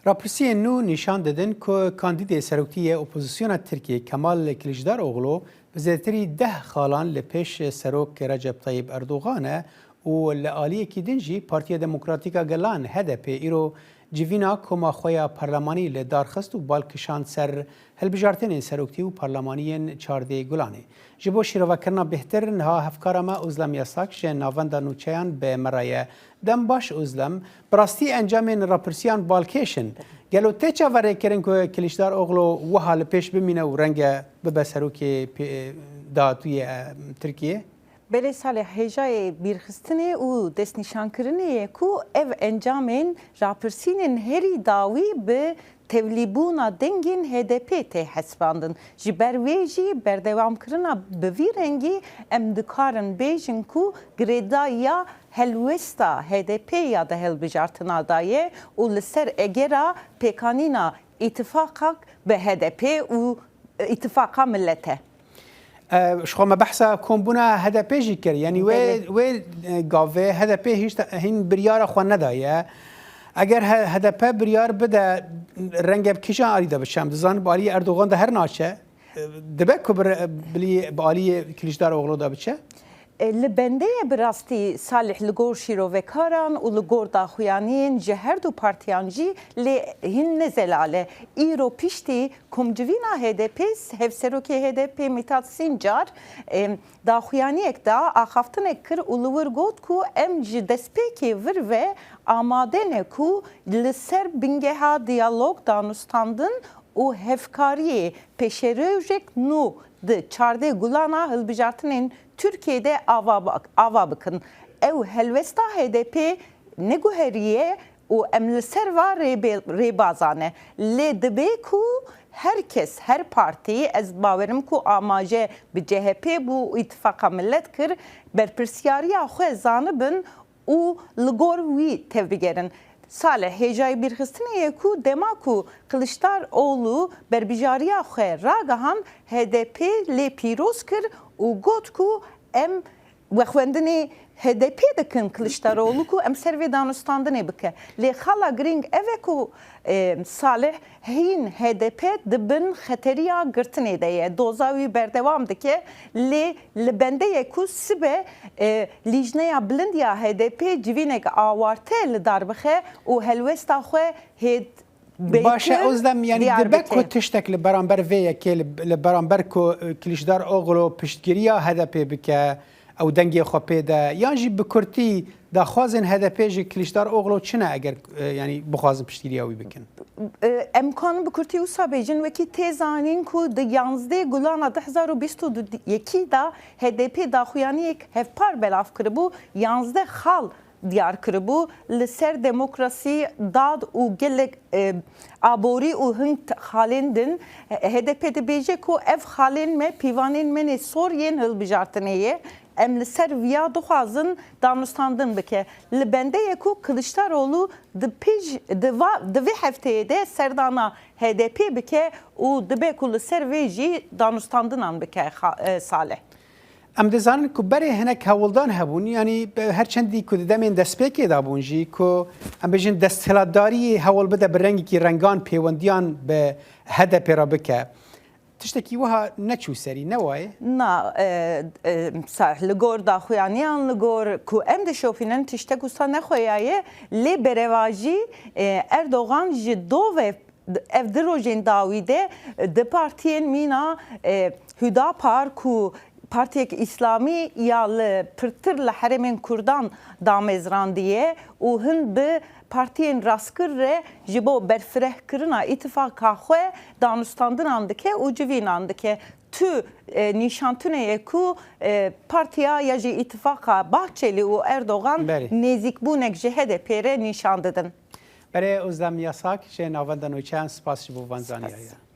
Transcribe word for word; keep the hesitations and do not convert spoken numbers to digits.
Rapirsiyên nû nîşan didin ku kandîdê seroktî yê opozisyona Tirkiyê Kemal Kiliçdaroglu bi zêdetirî deh xalan li pêş Serok Recep Tayyip Erdogan e û li aliyekî din jî Partiya Demokratîk a Gelan, H D P, îro civîna koma xwe ya parlemanî li dar xist û bal kişand ser hilbijartinên seroktî û parlemaniyên çardê Gulanê. Ji bo şîrovekirina bêhtir, niha hevkara me Ozlem Yasak ji Navenda Nûçeyan bi me re ye. Dem baş Ozlem, bi rastî encamên rapirsiyan balkêş in. Gelo tê çaverêkirin ku Kiliçdaroglu wiha li pêş bimîne û renge bibe serokê pê-, dahatûyê, e, Tirkiyê? Belê Salih, hêjayê bîrxistinê û destnîşankirinê ye ku ev encamên rapirsînên herî dawî bi tevlîbûna dengên H D P tê hesibandin. Ji ber wê jî berdewamkirina bi vî rengî em dikarin bêjin ku girêdayiya helwesta H D P ya di hilbijartina de ye û li ser egera pêkanîna îtifaqek bi H D P û îtifaqa millet e. E, ji xwe me behsa kombûna H D P jî kir. Yanî wê, Belê. wê, e, gavê H D P hîç te-, hîn biryara xwe nedaye. Eger he-, H D P biryar bide, renge bi kîjan alî de biçe? Em dizanin bi aliyê Erdogan de her naçe. E, dibe ku bi re-, bilî-, bi aliyê Kiliçdaroglu de biçe? E, li bendê ye bi rastî Salih li gor şîrovekaran û li gor daxuyaniyên ji her du partiyan jî, lê hîn ne zelal e. Îro piştî komcivîna H D P, hevserokê H D P Mithat Sincar, e, daxuyaniyek da, axaftinek kir û li wir got ku em ji destpêkê vir ve amade ne ku li ser bingeha diyalog, danûstandin û hevkariyê pêşerojek nû di çardê Gulana hilbijartinên Tirkiyê de ava bak-, ava bikin. Ew helwesta H D P neguheriye û em li ser va rêbê-, rêbazan e. Lê dibe ku her kes, her partî, ez bawerim ku amaje bi C H P bû û Îtifaqa Millet kir, berpirsiyariya xwe zanibin û li gor wî tevbigerin. Salih, hêjayî bîrxistinê ye ku dema ku Kiliçdaroglu berbijariya xwe ragihand, H D P lê pîroz kir û got ku em wexwendinê H D P dikin Kiliçdaroglu ku em ser vê danûstandinê bike. Lê xala girîng ev e ku, e, Salih, hîn H D P di bin xeteriya girtinê de ye. Doza wî berdewam dike, lê li bendê ye ku sibe, e, Lîjneya Bilind ya H D P civînek awarte li dar bixe û helwesta xwe hêt Baş e, Ozlem, yanî dibe ku tiştek li beramber vê yekê, li, li beramber ku, e, Kiliçdaroglu piştgiriya H D P bike, ew dengê xwe pê de, yan jî bi kurtî daxwazên H D P ji Kiliçdaroglu çi ne eger, e, yanî bixwazin piştgiriya wî bikin? E, em kanin bi kurtî wisa bêjin, wekî tê zanîn ku di yanzdeh Gulana du hezar û bîst û yekî de H D P daxuyaniyek hevpar belav kiribû, yanzdeh xal diyar kiribû, li ser demokrasî, dad û gelek, e, aborî û hin t-, xalên din. H D P dibêje ku ev xalên me pîvanên me nê sor yên hilbijartinê ye. Em li ser viya dixwazin danûstandin bike. Li bendê ye ku Kiliçdaroglu di pêj, di va, di vê hefteyê de serdana H D P bike û dibe ku li ser vê jî danûstandinan bike, xa-, e, Salih. Em dizanin ku berê hinek hewldan hebûn, yanî her çendî ku di demên destpêkê de bûn jî, ku em bêjin desthilatdariyê hewl bide bi rengekî rengan pêwendiyan bi H D P re bike. Tiştekî wiha neçû serî, ne wayê? Na, e, e, sa-, li gor daxuyaniyan, li gor ku em dişopînin tiştek wisa nexweyaye, lê berevajî, e, Erdogan ji dov e ev di rojên dawî de, e, di partiyên mîna, e, Hüdapar ku partiyek îslamî ya li pirtir li herêmên Kurdan damezrandiye û hin bi partiyên rastgir re ji bo berfirehkirina îtifaqa xwe danûstandinan dike û civînan dike. Tu, e, nîşantinê ye ku, e, partiya ya jî îtifaqa Bahçeli û Erdogan Belê. nêzîkbûnek ji H D P re nîşan didin. Berê Ozlem Yasak ji Navenda Nûçeyan, spas ji bo van Spas. zaniyariya.